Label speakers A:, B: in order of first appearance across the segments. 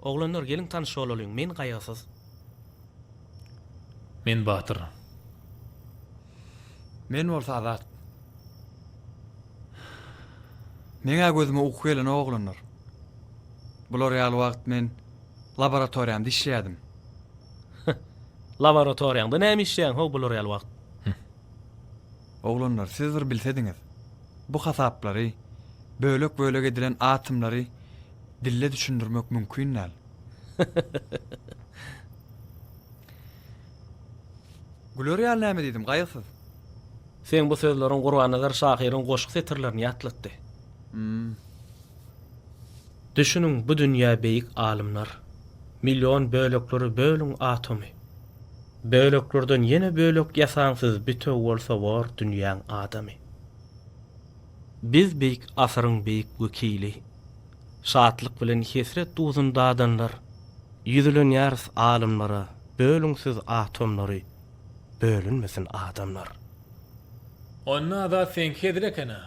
A: Oglanlar, geliň tanyş bolalyň, men Gaýgysyz.
B: Men Batyr.
C: Men bolsa Azat. Meň-ä gözüme uky gelenok oglanlar. Bular ýaly wagt men laboratoriýamda işleýärdim.
A: Laboratoriýaňda näme işleýäň how bular ýaly wagt?
C: Oglanlar siz bir bilsediňiz. Bu hasaplary, bölek-bölek edilen atomlary dilde düşündirmek mümkin däl. Güler ýaly näme diýdim, Gaýgysyz?
A: Seň bu sözleriň Gurbannazar şahyryň goşgy setirlerini ýatlatdy. Düşüniň bu dünýä beýik alymlar. Million böleklere bölüň atomy. Böleklerden ýene bölek ýasaň siz bitew bolsa bor dünýäň adamy. Biz beýik asyryň beýik wekili. Şatlyk bilen hesret duzun dadanlar. Ýüzlenýäris alymlara, bölüň siz atomlary, bölünmesin adamlar.
B: Onda Azat seňki hezil eken-ä.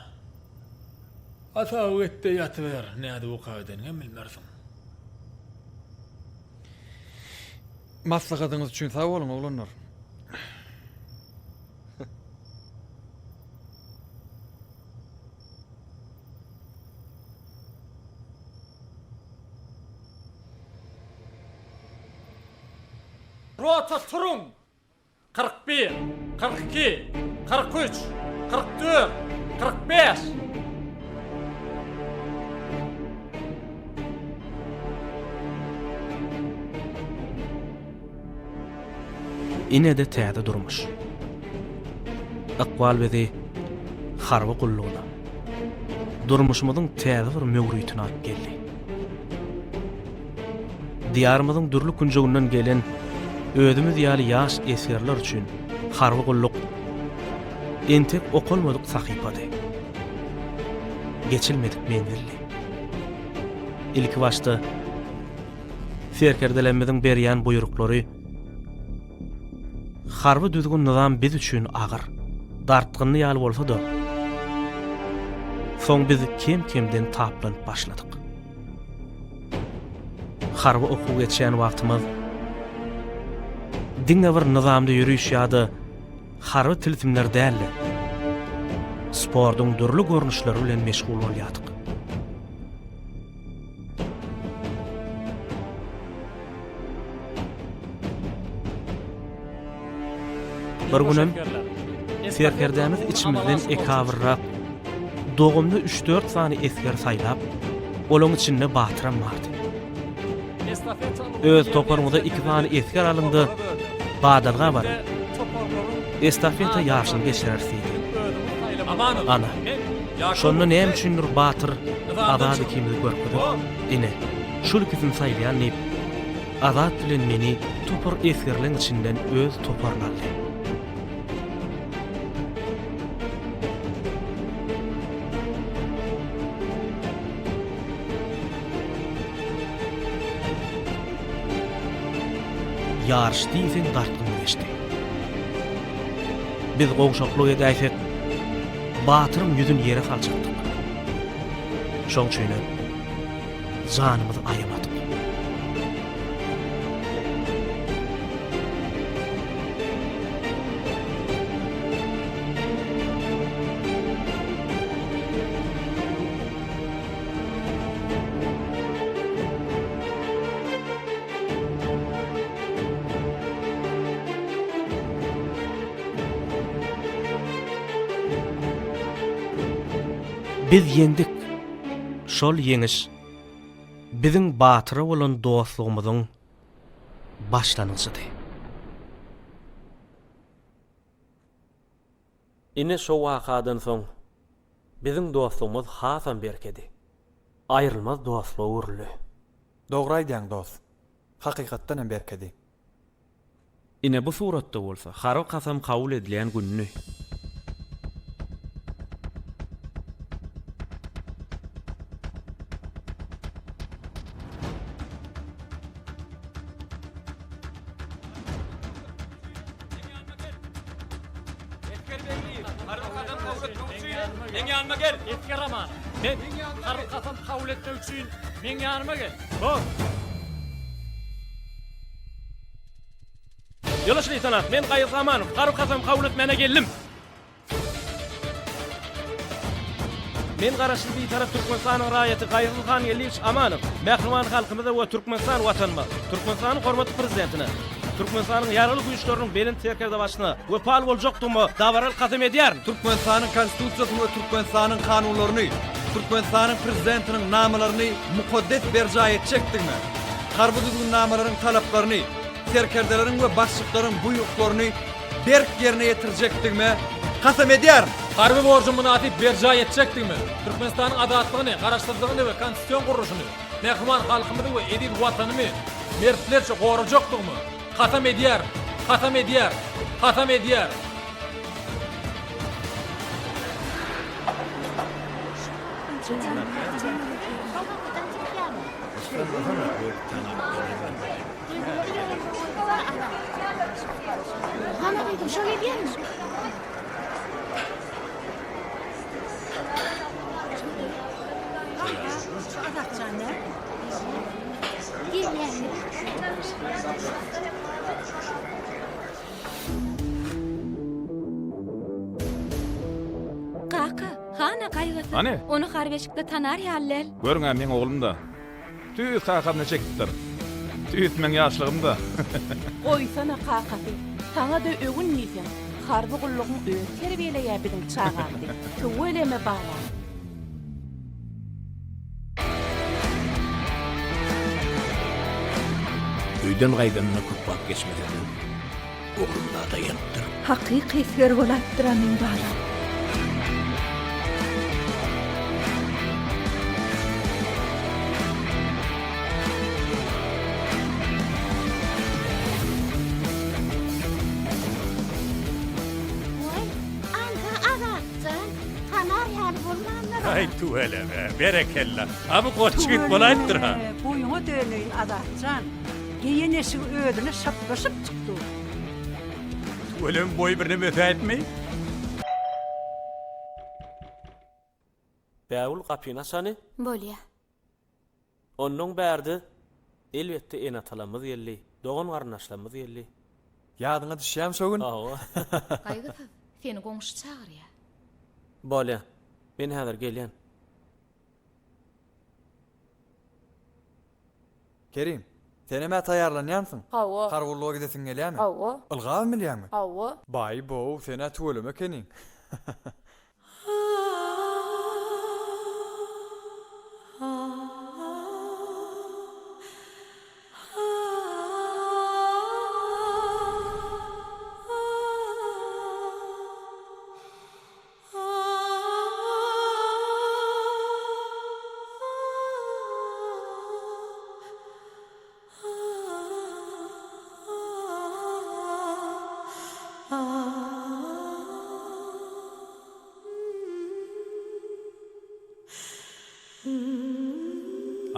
B: Hasaby et-de ýatyber, nädip uka gideniňem bilmersiň.
C: Maslahatyňyz üçin sag boluň, oglanlar.
D: Rota turuň! 41, 42, 43, 44, 45.
A: Ine-de täze durmuş. Ykbal bizi harby gullugyna, durmuşymyzyň täze bir möwritine alyp geldi. Diýarymyzyň dürli künjeginden gelen özümiz ýaly ýaş esgerler üçin harby gulluk entek okalmadyk sahypady. Geçilmedik menzildi. Ilkibaşda serkerdelerimiziň berýän buýruklary, harby düzgün-nyzam biz üçin agyr, dartgynly ýaly bolsa-da, soň biz kem-kemden taplanyp başladyk. Harby okuw geçýän wagtymyz diňe bir nyzamly ýöriş ýa-da harby tilsimler däl-de, sportuň dürli görnüşleri bilen meşgul bolýardyk. Bir günem serkerdämiz içimizden ekabyrrak, dogumly üç-dört sany esger saýlap, olaň içinde Batyram bardy. Öz toparyňyza iki sany esger alyň-da, badalga baryň. Estafeta ýaryşyny geçireris diýdi. Ana, şonda näme üçindir Batyr Azat ikimizi görkezip, Ine, şul ikisini saýlaýan diýip, Azat bilen meni topar esgerleň içinden öz toparyna aldy. Ýaryş diýseň dartgynly geçdi. Biz gowşaklyk edäýsek, Batyryň ýüzüni ýere saljakdyk. Şoň üçinem janymyzy aýamadyk. Biz ýeňdik. Şol ýeňiş biziň Batyra bolan dostlugymyzyň başlangyjydy. Ine şo wakadan soň biziň dostlugymyz hasam berkedi. Aýrylmaz dostluga öwrüldi.
C: Dogry aýdýaň dost. Hakykatdan hem berkedi.
A: Ine bu suratda bolsa harby kasam kabul edilýän gününi.
D: Esger Begli, harby kasam kabul etmek üçin meň ýanyma gel. Esger Aman, men harby kasam kabul etmek üçin meň ýanyma gel. Bor.
A: Ýoldaş leýtenant, men Gaýgysyz Amanow, harby kasamy kabul etmäne geldim. Men Garaşsyz Bitarap Türkmenistanyň raýaty Gaýgysyz Hangeldiýewiç Amanow, mähriban halkymyza we Türkmenistan Watanyma, Türkmenistanyň hormatly Prezidentine, Türkmenistanyň Ýaragly Güýçleriniň Belent Serkerdebaşyna wepaly boljakdygyma dabaraly kasam edýärin.
C: Türkmenistanyň Konstitusiýasyny we Türkmenistanyň kanunlaryny, Türkmenistanyň Prezidentiniň namalaryny mukaddes berjaý etjekdigime, harby düzgünnamalaryň talaplaryny, serkerdeleriň we başlyklaryň buýruklaryny berk ýerine ýetirjekdigime kasam edýärin.
B: Harby borjumy mynasyp berjaý etjekdigime, Türkmenistanyň azatlygyny, garaşsyzlygyny we konstitusion gurluşyny, mähriban halkymyzy we eziz Watanymy mertlerçe gorajakdygyma kasam edýärin, kasam edýärin, kasam edýärin.
E: Hana gyzym, şo gelýärmi? Gelýärmi?
F: Kaka, hana gaýgysyz.
G: Hany?
F: Ony harby eşikde tanar ýaly däl.
G: Görüň-ä meň oglum-da. Tüýs kakamyna çekipdir. Tüýs meň ýaşlygymda.
H: Goýsana kakasy, saňa-da öwün diýseň, harby gullugyň özi terbiýeleýä biziň çagamyzy. Tüweleme balam.
I: Öýden gaýdanyna köp wagt geçmese-de, oglum zada ýanypdyr.
J: Hakyky esger bolaýypdyr-a meň balam.
E: Waý, anha Azatjan, tanar ýaly bolmandyr-a.
K: Aý, tüweleme, berekella. A bu goç ýigit bolaýypdyr-ha.
L: Tüweleme, boýuňa döneýin Azatjan. Geýen eşigi özüne şaplaşyp çykdy.
K: Tüweleme boýy birneme ösäýipmi?
A: Bägül gapyny açany.
F: Bolýa.
A: Onnoň bärde, elbetde ene-atalarymyz geldi, dogan-garyndaşlarymyz geldi.
C: Ýadyňa düşýämi şo gün?
A: Hawa.
F: Gaýgysyz, seni goňşy çagyrýa.
A: Bolýa. Men häzir gelýän.
C: Kerim, senem-ä taýýarlanýansyň?
H: Hawa.
C: Harby gulluga gidesiň gelýämi?
H: Hawa.
C: Ylgabam bilýäňmi?
H: Hawa.
C: Baý-bow, sen-ä tüweleme ekeniň.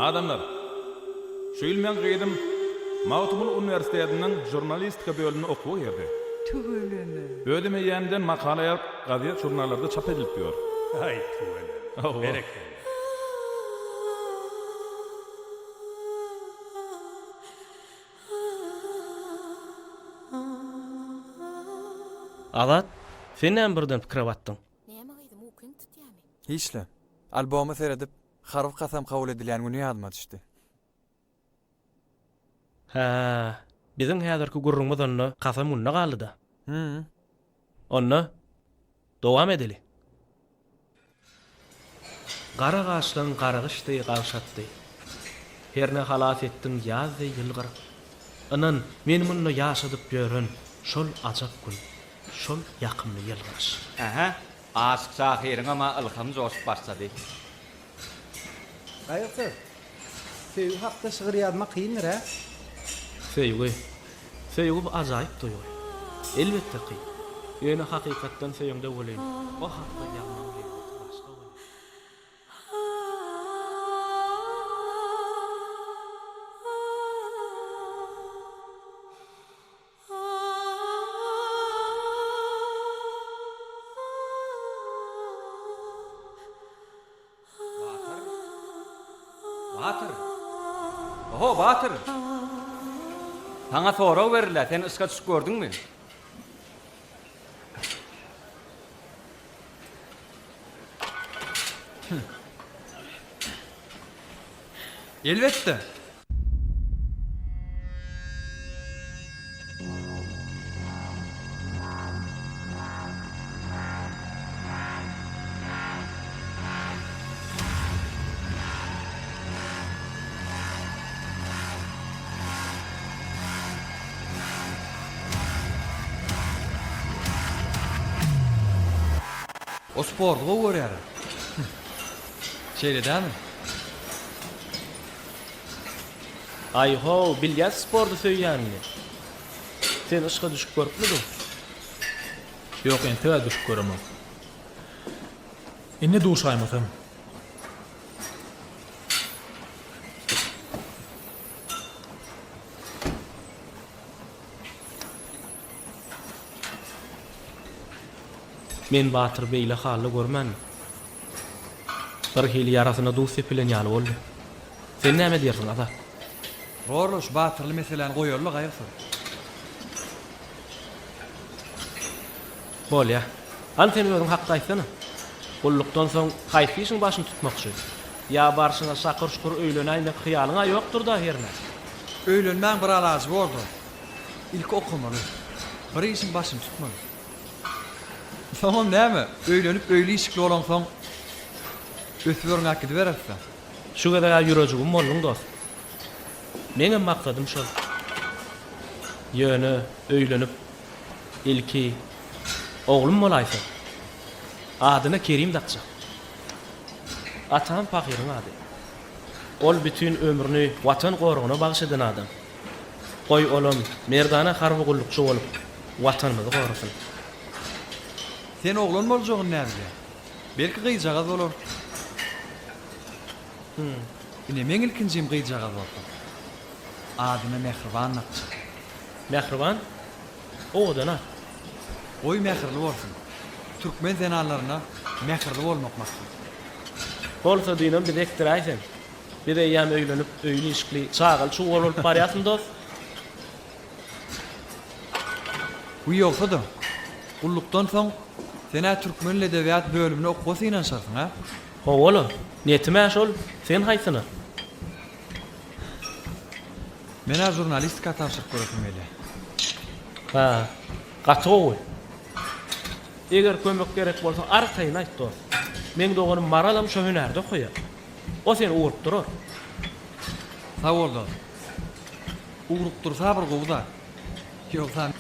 G: Adamlar, şu ýyl meň gyzym Magtymguly uniwersitetiniň žurnalistika bölümine okuwa girdi.
L: Tüweleme.
G: Özem eýýämden makala ýazyp gazet-žurnallarda çap edilip ýör.
K: Aý, tüweleme. Berekella.
A: Azat, sen näme birden pikire batdyň?
F: Näme gyzym, ukyň tutýamy?
C: Hiç-le. Alboma seredip, harby kasam kabul edilýän güni ýadyma düşdi.
A: Hä, biziň häzirki gürrüňimiz onda kasam gününe galdy-da.
C: Hü.
A: Onda, dowam edeli. Gara gaşlaň gara gyş deý gagşatdy. Herne halas etdiň ýaz deý ýylgyryp. Ynan, meni munda ýaşadyp ýören şol ajap gün, şol ýakymly ýylgyryş.
D: Ähä, Aşyk şahyryňam-a ylhamy joşup başlady.
M: Gaýgysyz, söýgi hakda şygyr ýazmak kyndyr, hä?
A: Söýgi. Söýgi bu ajaýyp duýgy. Elbetde kyn. Ýöne hakykatdan söýeňde welin, o hakda ýazmagyň lezzeti başga bolýar.
D: Batyr! Batyr! Oho, Batyr! Saňa sorag berilýär, sen yşga düşüp gördüňmi?
C: Elbetde. O sporty gowy görýär. Şeýle dälmi?
A: Aý-how, bilýäs sporty söýýänini. Sen yşga düşüp görüpmidiň?
B: Ýok, entegä düşüp göremok. Indi duşaýmasam.
A: Men Batyry beýle halda görmändim. Birhili ýarasyna duz sepilen ýaly boldy. Sen näme diýersiň, Azat?
C: Borla, şu batyrly meseläni goýaly-la gaýgysyz.
A: Bolýa. Hany sen özüň hakda aýtsana. Gullukdan soň haýsy işiň başyny tutmakçy? Ýa barşyňa şakyr-şukur öýlenäýmek hyýalyň-a ýokdur-da hernä?
C: Öýlenmäň bir alajy borda. Ilki okamaly. Bir işiň başyny tutmaly. Soňam näme, öýlenip öýli-işikli bolaňsoň ösüp-örňäp gidibereris-dä.
A: Şu gezeg-ä ýürejigim bolduň dost. Meňem maksadym şol. Ýöne öýlenip, ilki oglum bolaýsa, adyna Kerim dakjak. Atam pahyryň ady. Ol bütin ömrüni Watan goragyna bagyş eden adam. Goý, olam merdana harby gullukçy bolup, Watanymyzy gorasyn.
C: Sen oglan boljagyny näbilýäň? Belki gyzjagaz bolar. Ine, meň ilkinjim gyzjagaz bolsa. Adyna Mähriban dakjak.
A: Mähriban? Owadan at.
C: Goý mähirli bolsun. Türkmen zenanlaryna mähirli bolmak mahsus.
A: Bolsa düýnem bizi ekdiräý sen. Biz eýýäm öýlenip, öýli-işikli, çagaly-çugaly bolup barýasmy dost?
C: Wiý ýogsa-da, gullukdan soň sen-ä türkmen dil edebiýat bölümine okuwa synanyşarsyň, a?
A: Hawa-la, netim-ä şol, sen haýsyna?
C: Men-ä žurnalistika tabşyryp göresim gelýär.
A: Hä, gaty gowy. Eger kömek gerek bolsa arkaýyn aýt dost. Meň doganym Maralam şo hünärde okaýar. O seni ugrukdyrar.
C: Sag bol dost. Ugrukdyrsa bir gowy zat. Ýogsa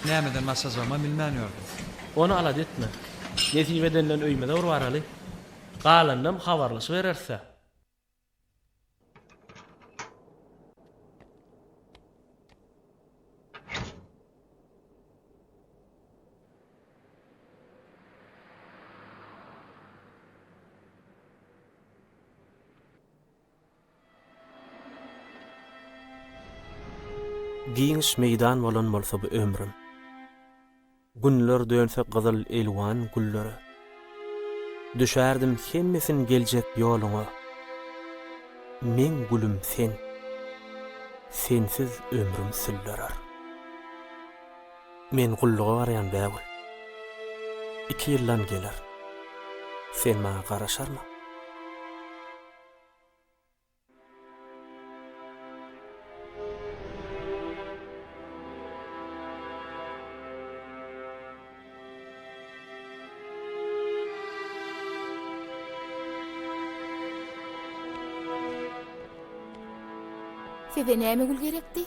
C: nämeden başlajagymam bilmän ýördüm.
A: Ony alada etme. Nesip edenden öýümize bir baraly. Galanynam habarlaşybereris-ä. Giňiş meýdan bolan bolsa bu ömrüm. Günler dönse gyzyl elwan güllere. Düşärdim hemmesin geljek ýoluňa. Meň gülüm sen. Sensiz ömrüm süllerer. Men gulluga barýan Bägül. Iki ýyldan gelerin. Sen maňa garaşarmyň?
F: Size näme gül gerekdi?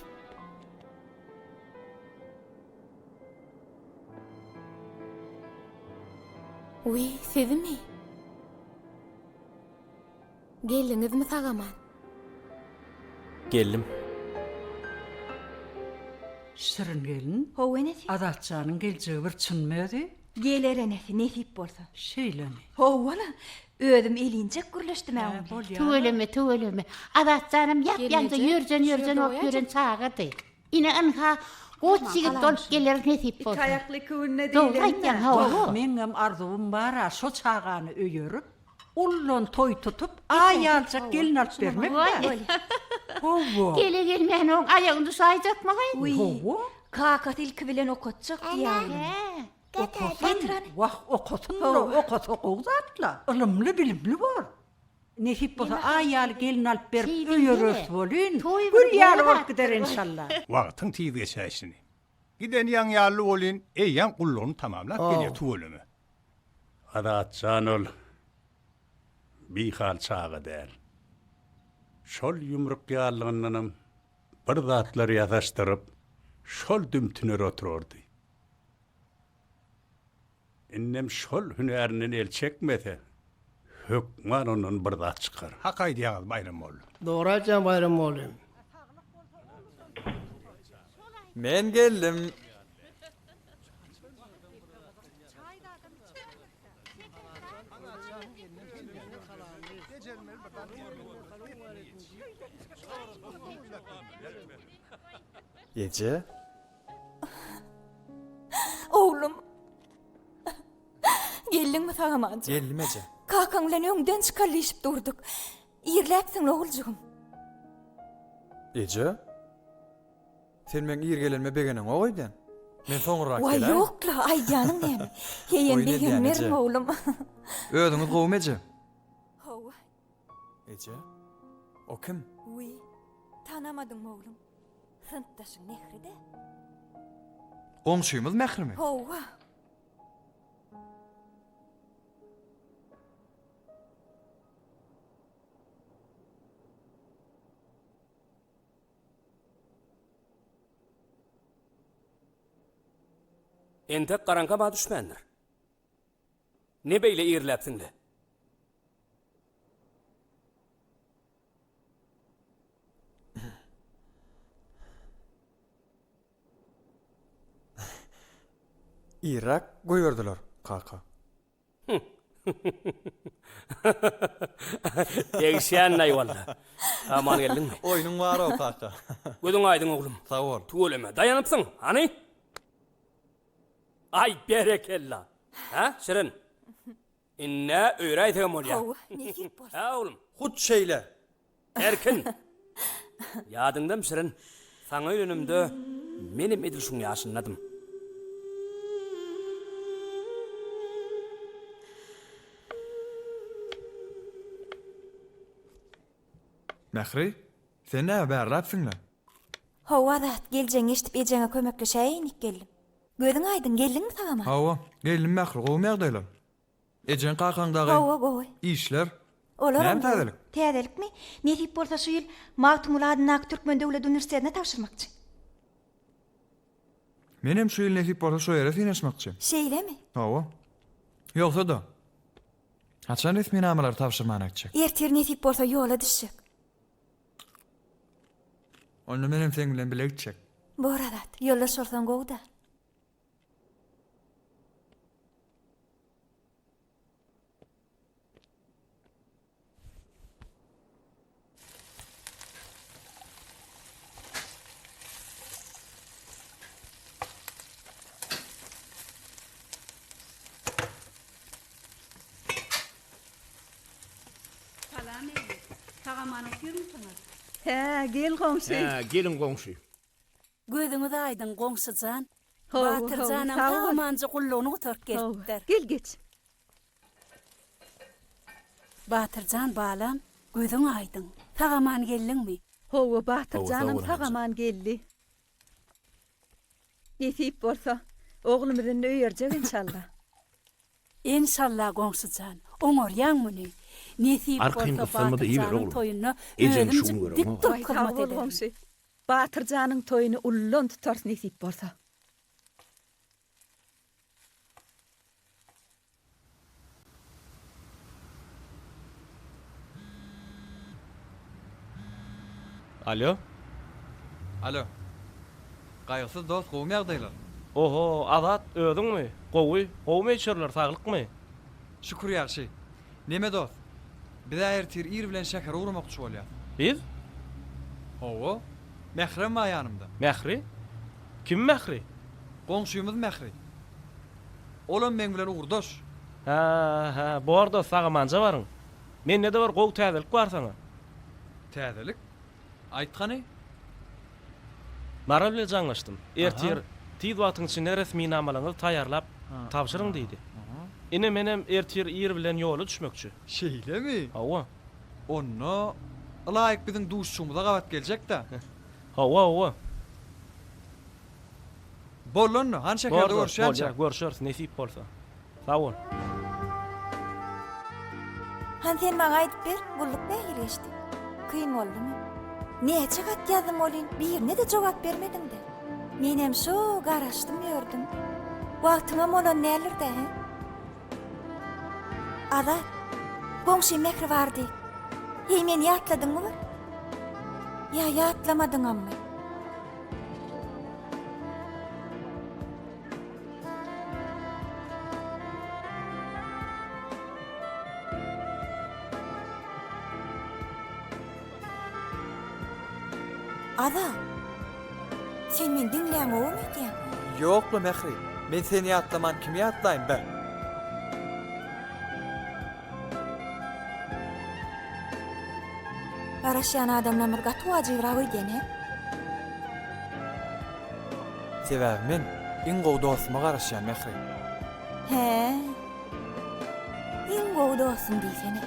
F: Wiý, sizmi? Geldiňizmi sag-aman?
A: Geldim.
L: Şirin gelin.
J: Hawa enesi.
L: Azatjanyň geljegi bir çynmy özi?
J: Geler enesi, nesip bolsa.
L: Şeýlemi?
J: Hawa-la, özüm elinjek gürleşdim-ä oň bilen.
E: Tüweleme, tüweleme. Azatjanam ýap-ýaňja ýörjen-ýörjen bolup ýören çagady. Ine, ynha, goç ýigit bolup geler nesip bolsa.
J: Iki aýakly iki günde
E: Dogry aýtýaň, hawa.
L: Wah, meňňem arzuwym bar-a, şo çagany öýerip, ullan toý tutup, aý ýaljak gelin alyp bermek-dä. Hawa.
E: Gele gelmän oň aýagyny duşaýjakmygy?
J: Wiý.
L: Hawa.
J: Kakasy ilki bilen okatjak diýýär ogluny.
E: Hä.
L: Okasyn. Wah, okasyn-la, okasa gowy zat-la. Ylymly-bilimli bor. Nesip bolsa aý ýaly gelin alyp berip öýereris welin, gül ýaly bolup gider enşalla.
N: Wagtyň tiz geçäýşini. Giden ýaň ýaly welin, eýýäm gullugyny tamamlap gelýär tüweleme.
K: Azatjan ol bihal çaga däl. Şol ýumruk ýalygyndanam bir zatlar ýasaşdyryp, şol dümtüner oturardy. Indem şol hünärinden el çekmese, hökman ondan bir zat çykar.
N: Hak aýdýaňyz Baýram mollum.
O: Dogry aýtýaň Baýram mollym.
C: Men geldim. Eje.
J: Oglum. Geldiňmi sag-amanjyk?
C: Geldim eje.
J: Kakaň bilen öňden çykaly diýşip durduk. Irläpsiň oguljygym.
C: Eje. Sen meň ir gelenime begeneňok öýdýän. Men soňrarak
J: Waý
C: geläýin.
J: ýok-la, aýdýanyň näme? Heýem
C: Oýun edýän,
J: begenmerin
C: eje.
J: oglum.
C: Özüňiz gowumy eje?
J: Hawa.
C: Eje. O kim?
J: Wiý, tanamadyňmy oglum? Synpdaşyň Mähri-dä.
C: Goňşymyz Mährimi?
J: Hawa.
I: Entek garaňkam-a düşmändir. Ne beýle irläpsiň-le?
C: Irräk goýberdiler, kaka.
I: Degişýän-laý walla. Aman geldiňmi?
C: Oýnuň bar-ow, kaka.
I: Gözüň aýdyň, oglum.
C: Sag bol.
I: Tüweleme, daýanypsyň. Hany? Aý, berekella. Hä, Şirin? Ind-ä öýräýsegem bolýar.
J: Hawa, nesip bolsa.
I: Hä, oglum?
C: Hut şeýle.
I: Erkin! Ýadyňdamy, Şirin, saňa öýlenimde menem edil şuň ýaşyndadym.
C: Mähri, sen näme bärläpsiň-le?
J: Hawa, Azat, geljegiňi eşidip ejeňe kömekleşäýeýin diýip geldim. Gözüň aýdyň, geldiňmi sag-aman?
C: Hawa, geldim Mähri, gowumy ýagdaýlar? Ejeň kakaň dagy?
J: Hawa, gowy.
C: Işler?
J: Olaram
C: Näme
J: gowy.
C: täzelik?
J: Täzelikmi? Nesip bolsa şu ýyl Magtymguly adyndaky Türkmen döwlet uniwersitetine tabşyrmakçy.
C: Menem şu ýyl nesip bolsa şo ýere synaşmakçy.
J: Şeýlemi?
C: Hawa. Ýogsa-da, haçan resminamalary tabşyrmana gitjek?
J: Ertir nesip bolsa ýola düşjek.
C: Onda menem seň bilen bile gitjek.
J: Bor Azat, ýoldaş bolsaň gowy-da.
L: Salam eje. Sag-aman otyrmysyňyz? Hä, gel goňşy.
I: Hä, geliň goňşy.
H: Gözüňiz aýdyň, goňşy jan.
L: Hawa,
H: Batyr
L: hawa,
H: janam
L: sag bol.
H: sag-amanja gullugyny gutaryp
L: Hawa,
H: gelipdir.
L: gel geç.
H: Batyr jan, balam, gözüň aýdyň. Sag-aman geldiňmi?
L: Hawa, Batyr
I: Hawa, sag
L: janam
I: boluň, eje.
L: sag-aman geldi. Nesip bolsa, oglumyz indi öýerjek enşalla.
H: Enşalla goňşy jan, oňarýaň muny. Nesip
I: Arkaýyn
H: bolsa
I: gyssanma-da
H: Batyr
I: iýiber,
H: janyň
I: oglum.
H: toýunda
I: Ejeň şu
H: özümjik
I: gün
H: dik
I: göreňok.
H: durup
L: Aý, sag
H: hyzmat
L: bol
H: ederin.
L: goňşy. Batyr janyň toýuny ullan tutarys nesip bolsa.
A: Alo.
C: Alo. Gaýgysyz dost gowumy ýagdaýlar?
A: Oho, Azat, özüňmi? Gowy, gowumy içeriler, saglykmy?
C: Şükür ýagşy. Neme dost, biz-ä ertir ir bilen şähere ugramakçy bolýas.
A: Biz?
C: Hawa. Mährem bar ýanymda.
A: Mähri? Kim Mähri?
C: Goňşymyz Mähri. Olam meň bilen ugurdaş.
A: Hä, hä, bor dost, sag-amanja baryň. Mende-de bir gowy täzelik bar saňa.
C: Täzelik? Aýt hany.
A: Maral bilen jaňlaşdym. Ertir tiz wagtyň içinde resminamalaryňyzy taýýarlap tabşyryň diýdi. Ine menem ertir ir bilen ýola düşmekçi.
C: Şeýlemi?
A: Hawa.
C: Onda ylaýyk biziň duşuşygymyza gabat geljek-dä.
A: Hawa, hawa.
C: Boldy onda, hany şäherde görüşýänçä.
A: Bolýar, görşeris, nesip bolsa. Sag bol.
J: Hany sen maňa aýdyp ber, gulluk nähili geçdi? Kyn boldumy? Näçe hat ýazdym welin, birine-de jogap bermediň-dä. Menem şo garaşdym ýördüm. Wagtyňam bolan däldir-dä, hä? Azat, goňşym Mähri bardy. Heý, meni ýatladyňmy bir? Ýa ýatlamadyňammy? Azat, sen meni diňläňogam öýdýän?
C: Ýok-la, Mähri, men seni ýatlaman kimi ýatlaýyn, bä?
J: Garaşýan adamlarymyz gaty wajybrak öýdýän, hä?
C: Sebäbi men iň gowy dostuma garaşýan, Mähri.
J: Hä? Iň gowy dostum diýsene.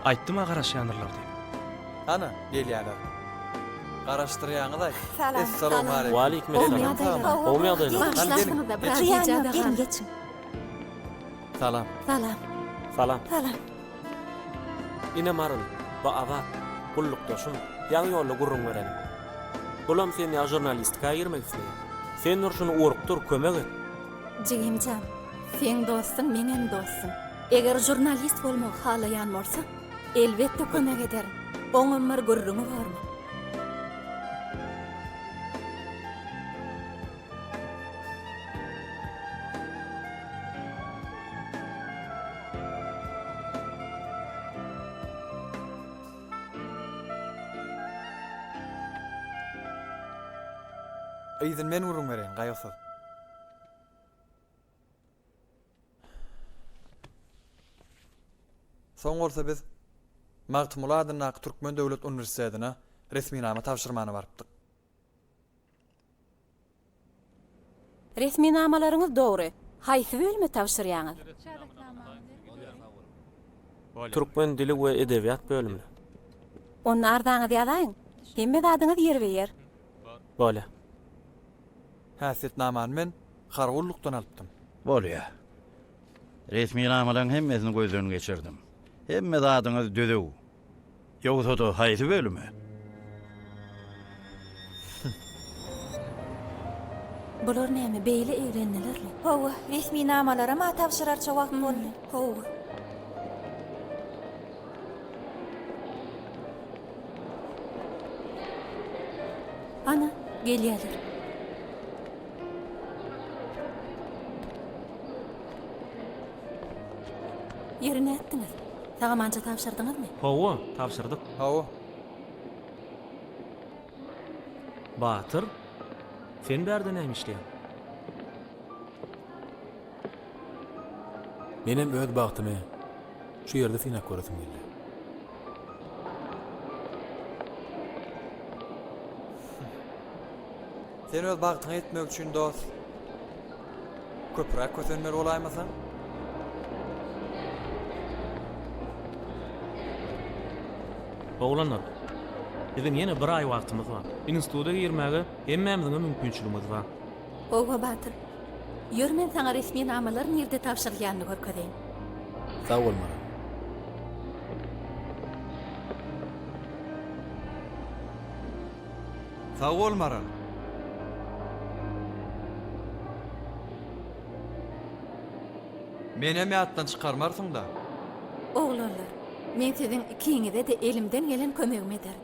A: Aýtdym-a garaşýandyrlar diýip.
C: Ana, gelýärler. Garaşdyrýaňyz-aý.
J: Salam.
C: Essalawmaleýkim.
A: Waleýkim essalam. Gowmy ýagdaýlar?
J: Bagyşlarsyňyz-da, biraz gijä-de Geliň, geçiň.
C: Salam.
J: Salam.
A: Salam.
J: Salam.
A: Ine Maral, bu Azat, gullukdaşym, ýaňy ýolda gürrüň berenim. Bulam sen ýaly žurnalistika girmek isleýär. Sen dur şuny urukdyr, kömek et.
F: Jigimjan, seň dostuň meňem dostum. Eger žurnalist bolmagy halaýan bolsa, elbetde kömek ederin. Oňam bir gürrüňi bormy?
C: Yzyny men gürrüň bereýin, gaýgysyz. Soň bolsa biz Magtymguly adyndaky Türkmen döwlet uniwersitetine resminama tabşyrmana barypdyk.
H: Resminamalaryňyz dogry. Haýsy bölüme tabşyrýaňyz?
A: Türkmen dili we edebiýat bölümine.
H: Onda arzaňyzy ýazaýyň. Hemme zadyňyz ýerbe-ýer.
A: Bolýa.
C: Häsiýetnamany men harby gullukdan alypdym.
P: Bolýa. Resminamalaryň hemmesini gözden geçirdim. Hemme zadyňyz düzüw. Ýogsa-da haýsy bölüme?
F: Bular näme beýle eglendiler-le?
J: Hawa, resminamalaram-a tabşyrarça wagt boldy.
F: Hawa. Ana, gelýärler. Ýeri nätdiňiz? Sag-amança tabşyrdyňyzmy?
A: Hawa, tabşyrdyk.
C: Hawa.
A: Batyr, sen bärde näme işleýäň?
B: Menem öz bagtymy şu ýerde synap göresim geldi.
C: Sen öz bagtyňa ýetmek üçin dost, köpräk kösenmeli bolaýmasaň?
A: Oglanlar, biziň ýene bir aý wagtymyz bar. Instituta girmäge hemmämiziňem mümkinçiligimiz bar.
F: Howwa Batyr. Ýör men saňa resminamalar nirde tabşyrylýanyny görkezeýin.
B: Sag bol Maral.
C: Sag bol Maral. Menem ýatdan çykarmarsyň-da.
F: Oglanlar, men siziň ikiňize-de elimden gelen kömegimi ederin.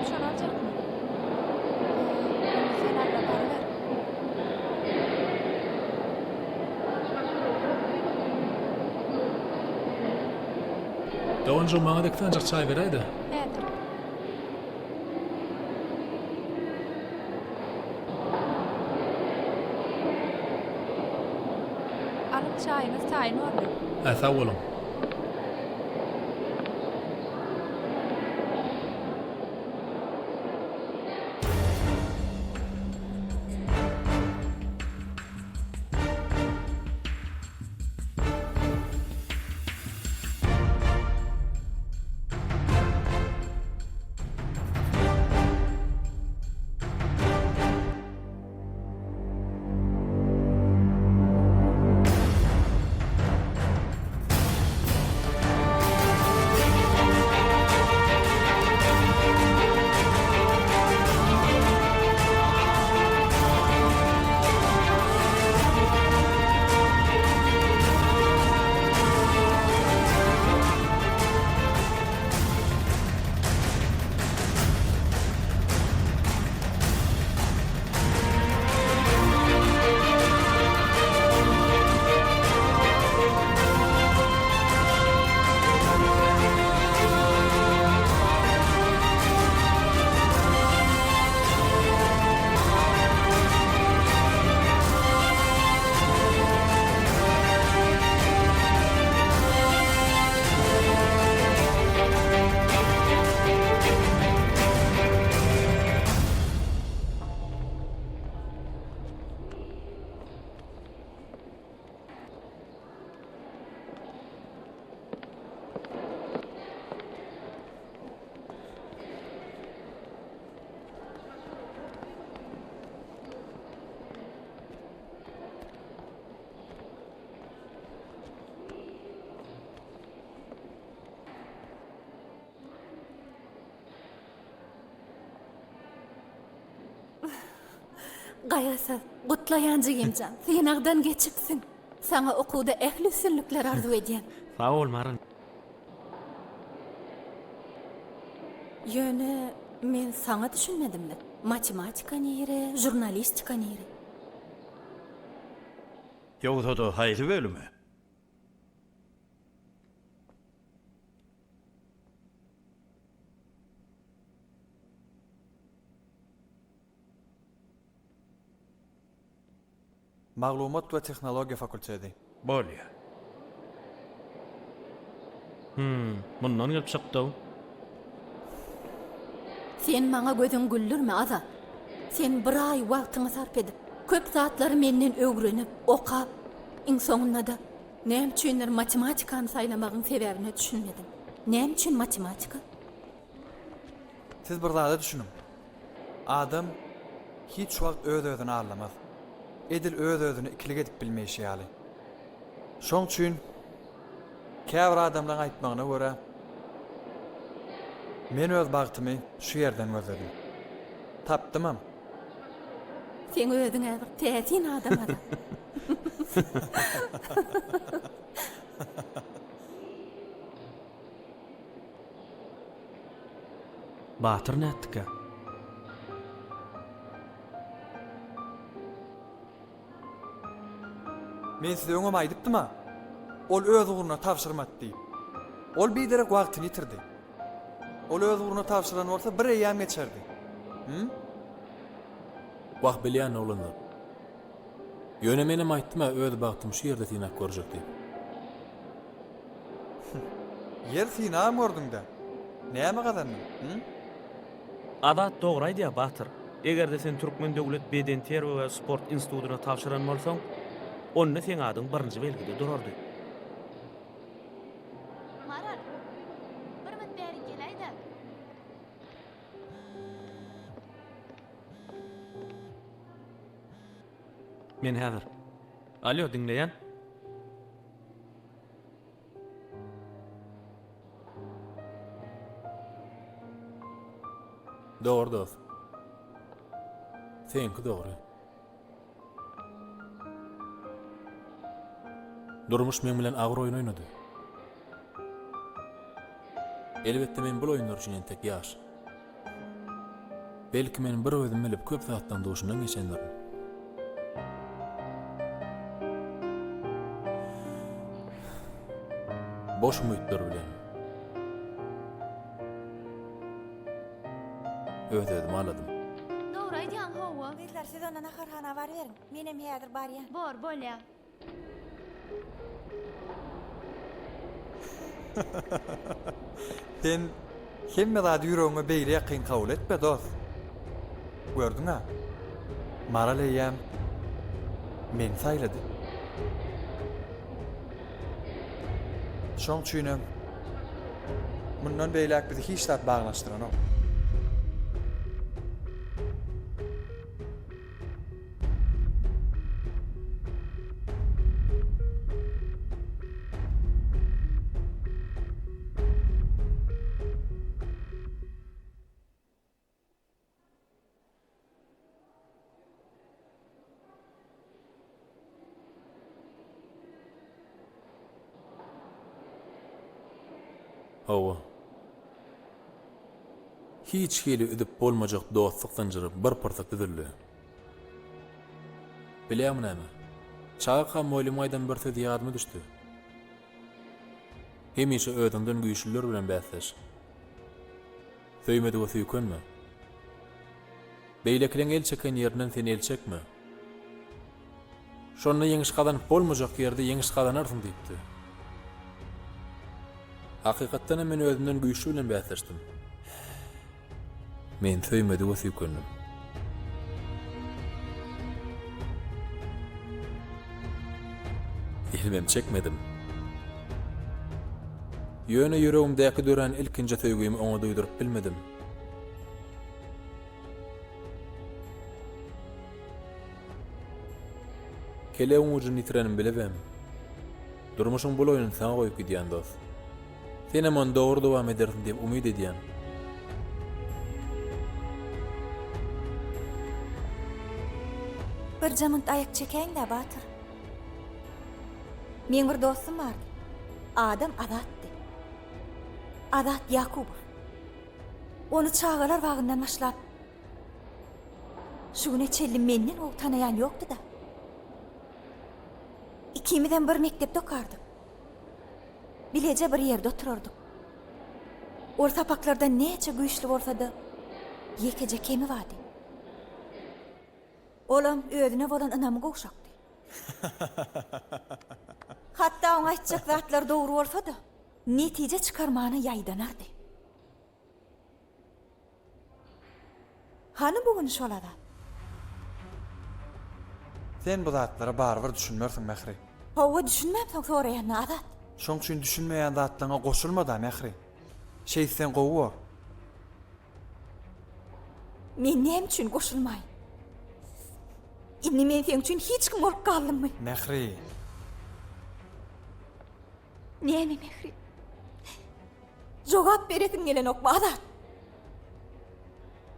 Q: Senem şony aljakmy? Hä, onda sen al-da baryber.
B: Doganjygym maňa-da iki sanjak çaý beräý-dä.
Q: Häzir. Alyň çaýyňyz taýyn boldy.
B: Hä sag boluň.
F: Gaýgysyz, gutlaýan jigimjan, synagdan geçipsiň. Saňa okuwda ähli üstünlikleri arzuw edýän.
A: Sag bol Maral.
F: Ýöne men saňa düşünmedimle. Matematika nire, žurnalistika nire?
P: Ýogsa-da haýsy bölüme?
C: Maglumat we tehnologiýa fakulteti.
P: Bolýa.
A: Hum, mundan gelip çykdy-ow.
F: Sen maňa gözüň güldürme, Azat. Sen bir aý wagtyňy sarp edip, köp zatlary menden öwrenip, okap, iň soňunda-da, näme üçindir matematikany saýlamagyň sebäbine düşünmedim. Näme üçin matematika?
C: Siz bir zada düşüniň. Adam hiç wagt öz-özüni aldamaz. Edil öz-özüne ikilik edip bilmeýşi ýaly. Şoň üçin käbir adamlaň aýtmagyna görä, men öz bagtymy şu ýerden gözledim. Tapdymam.
F: Seň özüň-ä bir täsin adam Azat.
A: Batyr nätdikä?
C: Men size öňem aýdypdym-a, ol öz ugruna tabşyrmady diýip. Ol biderek wagtyny ýitirdi. Ol öz ugruna tabşyran bolsa bir eýýäm geçerdi. Hüm?
B: Wah, bilýän oglanlar. Ýöne menem aýtdym-a öz bagtymy şu ýerde synap görjek diýip.
C: Ýer synagam gördüň-dä. Näme gazandyň, hü?
A: Azat dogry aýdýar Batyr. Eger-de sen Türkmen döwlet bedenterbiýe we sport institutyna tabşyran bolsaň, onda seň adyň birinji belgide durardy.
Q: Maral, bir mün bärik geläý-dä.
A: Men häzir. Alýo, diňleýän.
B: Dogry dost. Seňki dogry. Durmuş meň bilen agyr oýun oýnady. Elbetde men bul oýunlar üçin entek ýaş. Belki men bir özüm bilip köp zatlaň duşundan geçendirin. Boş umytlar bilen. Öz-özümi aldadym.
R: Dogry aýdýaň hawa.
J: Gyzlar siz onda naharhana baryberiň. Menem häzir barýan.
R: Bor, bolýa.
C: Sen hemme zady ýüregiňe beýle ýakyn kabul etme, dost. Gördüň-ä, Maral eýýäm meni saýlady. Şoň üçinem mundan beýläk bizi hiç zat baglanyşdyranok.
B: Hawa. Hiç hili üzüp bolmajak dostluk zynjyry bir pursat üzüldi. Bilýäňmi näme? Çagakam mugallymyň aýdan bir sözi ýadyma düşdi. Hemişe özüňden güýçlüler bilen bäsleş. Söýmedige süýkenme. Beýlekileň el çeken ýerinden sen el çekme. Şonda ýeňiş gazanyp bolmajak ýerde ýeňiş gazanarsyň diýipdi. Hakykatdan hem men özümden güýçli bilen bäsleşdim. Men söýmedige süýkendim. Elimem çekmedim. Ýöne ýüregimdäki dörän ilkinji söýgimi oňa duýduryp bilmedim. Kelebiň ujuny ýitirenimi bilibem, durmuşyň bul oýnuny saňa goýup gidýän dost. Senem ony dogry dowam edersiň diýip umyt edýän.
J: Birje munt aýak çekäýiň-dä, Batyr. Meň bir dostum bardy. Adam Azatdy. Azat Ýakubow. Ony çagalar bagyndan başlap, şu güne çenli menden gowy tanaýan ýokdy-da. Ikimizem bir mekdepde okardyk. Bileje bir ýerde oturardyk. Ol sapaklardan näçe güýçli bolsa-da, ýekeje kemi bardy. Olam özüne bolan ynamy gowşakdy. Hatda oň aýtjak zatlary dogry bolsa-da, netije çykarmana ýaýdanardy. Hany bu gün şol Azat?
C: Sen bu zatlara barybir düşünmersiň, Mähri.
J: Hawa, düşünmämsoň soraýan-da, Azat.
C: Şoň üçin düşünmeýän zatlaňa goşulma-da, Mähri. Şeýtseň gowy bor.
J: Men näme üçin goşulmaýyn? Indi men seň üçin hiç kim bolup galdymmy?
C: Mähri.
J: Näme Mähri? Jogap beresiň gelenokmy, Azat?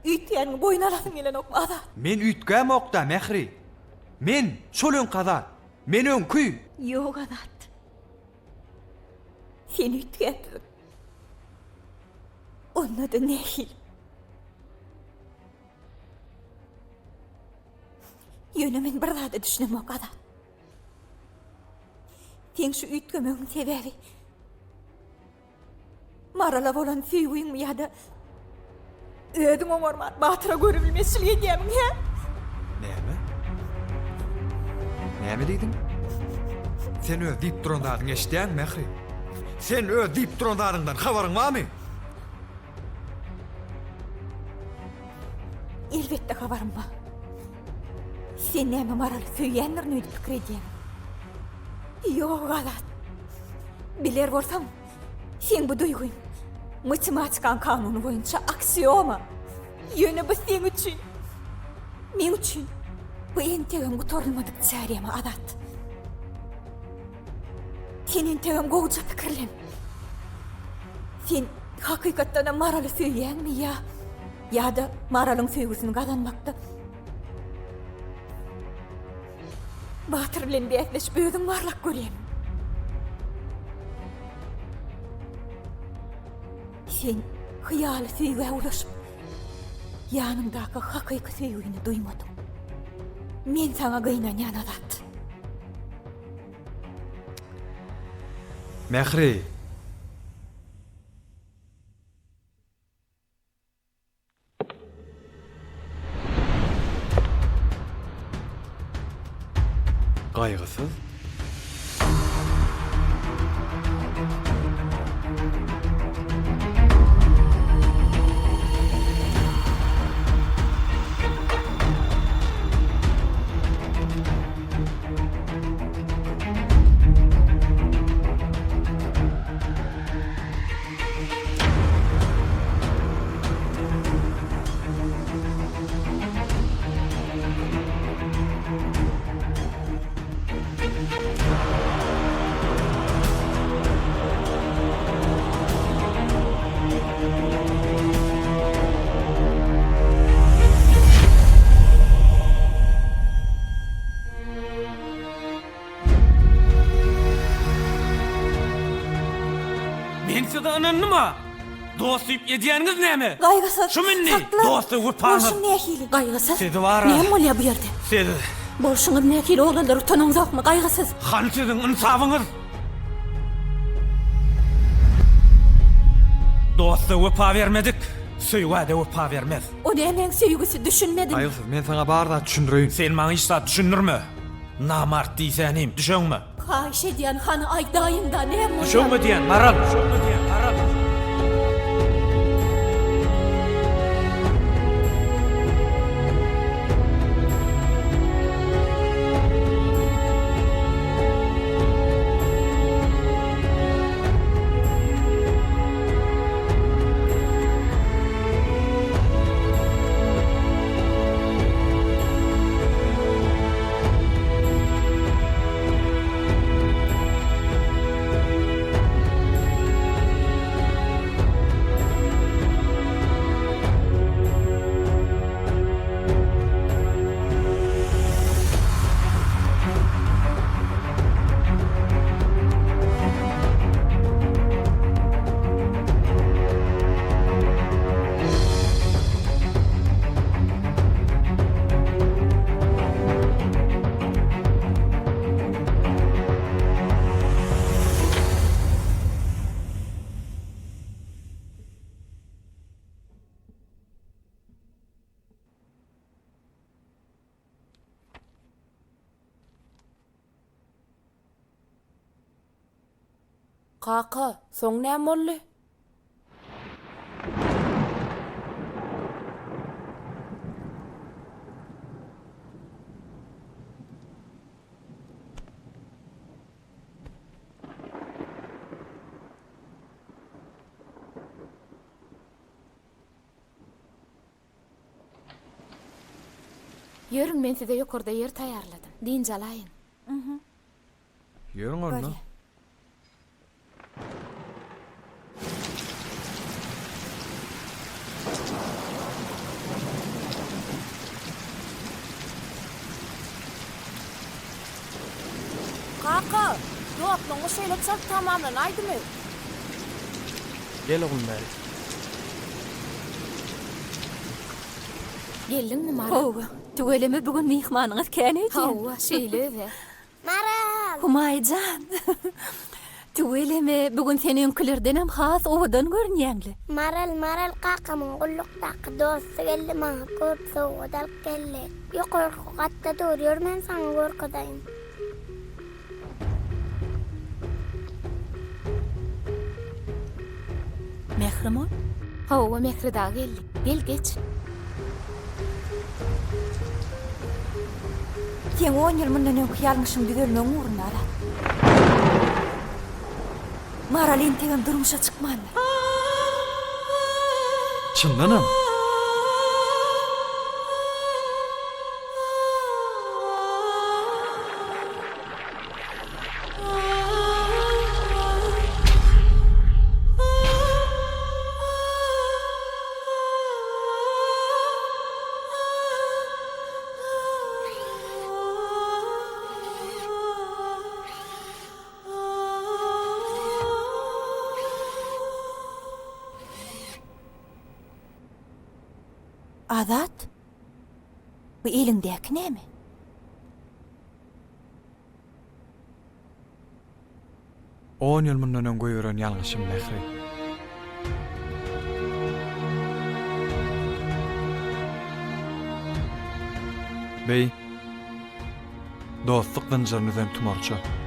J: Üýtgäniňi boýun alasyň gelenokmy, Azat?
C: Men üýtgämok-da, Mähri. Men şol öňki Azat. Men öňki!
J: Ýok, Azat. Sen üýtgäpsiň. Onda-da nähili? Ýöne men bir zada düşünemok, Azat. Seň şu üýtgemegiň sebäbi Marala bolan söýgüňmi ýa-da özüň oňarman Batyra görübilmezçilik edýämiň, hä?
C: Näme? Näme diýdiň? Sen öz diýip duran zadyňy eşidýäňmi, Mähri? Sen öz diýip duran zadyňdan habaryň barmy?
J: Elbetde habarym bar. Sen näme Maraly söýýändirin öýdüp pikir edýäň? Ýok, Azat. Biler bolsam, seň bu duýgyň matematikaň kanuny boýunça aksioma. Ýöne bu seň üçin, meň üçin bu entegem gutarylmadyk teorema, Azat. Sen entegem gowuja pikirlen. Sen hakykatdanam Maraly söýýäňmi ýa ýa-da Maralyň söýgüsini gazanmakda Batyr bilen bäsleşip özüň barlap görýäňmi? Sen hyýaly söýgä ulaşyp. Ýanyňdaky hakyky söýgini duýmadyň. Men saňa gynanýan Azat.
C: Mähri! Gaýgysyz.
D: Men size ynandym-a! Dost diýip edýäniňiz näme?
J: Gaýgysyz,
D: Şum indi,
J: saklan!
D: dosta wepaňyz!
J: Bolşuň nähili? Gaýgysyz?
D: Sizi bar-a.
F: Näme bolýar bu ýerde?
D: Siz.
F: Bolşuňyz nähili oglanlar utanaňzokmy? Gaýgysyz!
D: Hany siziň ynsabyňyz? Dosta wepa bermedik, söýgä-de wepa bermez.
F: O nämäň söýgüsi düşünmedim.
C: Gaýgysyz, men saňa bar zat düşündireýin.
D: Sen maňa hiç zat düşündirme. Namart diýsänim, düşeňmi?
F: Haýyş edýän hany aýdaýyňda näme bolýar?
D: Düşeňmi diýen, Maral, düşeňmi diýen, Maral.
H: Kaka, soň näme boldy?
R: Ýörüň, men size ýokarda ýer taýýarladym. Dynç alaýyň.
C: Ýörüň onda.
H: Kaka, dostlugyňyz şeýle çalt tamamlanaýdymy?
A: Gel oglum bäri.
R: Geldiňmi, Maral?
F: Hawa, tüweleme bu gün myhmanyňyz kän öýdýän.
R: Hawa, şeýle öz-ä.
S: Maral!
F: Humaý jan! Tüweleme, bu gün sen öňkülerdenem has owadan görünýäň-le.
S: Maral, Maral kakamyň gullukdaky dosty geldi maňa köp sowgat alyp geldi. Ýokarky gatda dur, ýör men saňa görkezeýin.
F: Mährim ol?
R: Hawa, Mähri dagy geldi. Gel, geç.
J: Seň on ýyl mundan öňki ýalňyşyň düzelmegiň ugrunda Azat. Maral entegem durmuşa çykmandyr.
C: Çyndanam.
J: Azat, bu eliňdäki näme?
T: On ýyl mundan öň goýberen ýalňyşym Mähri. Beý, dostluk zynjyryny üzen tumarça.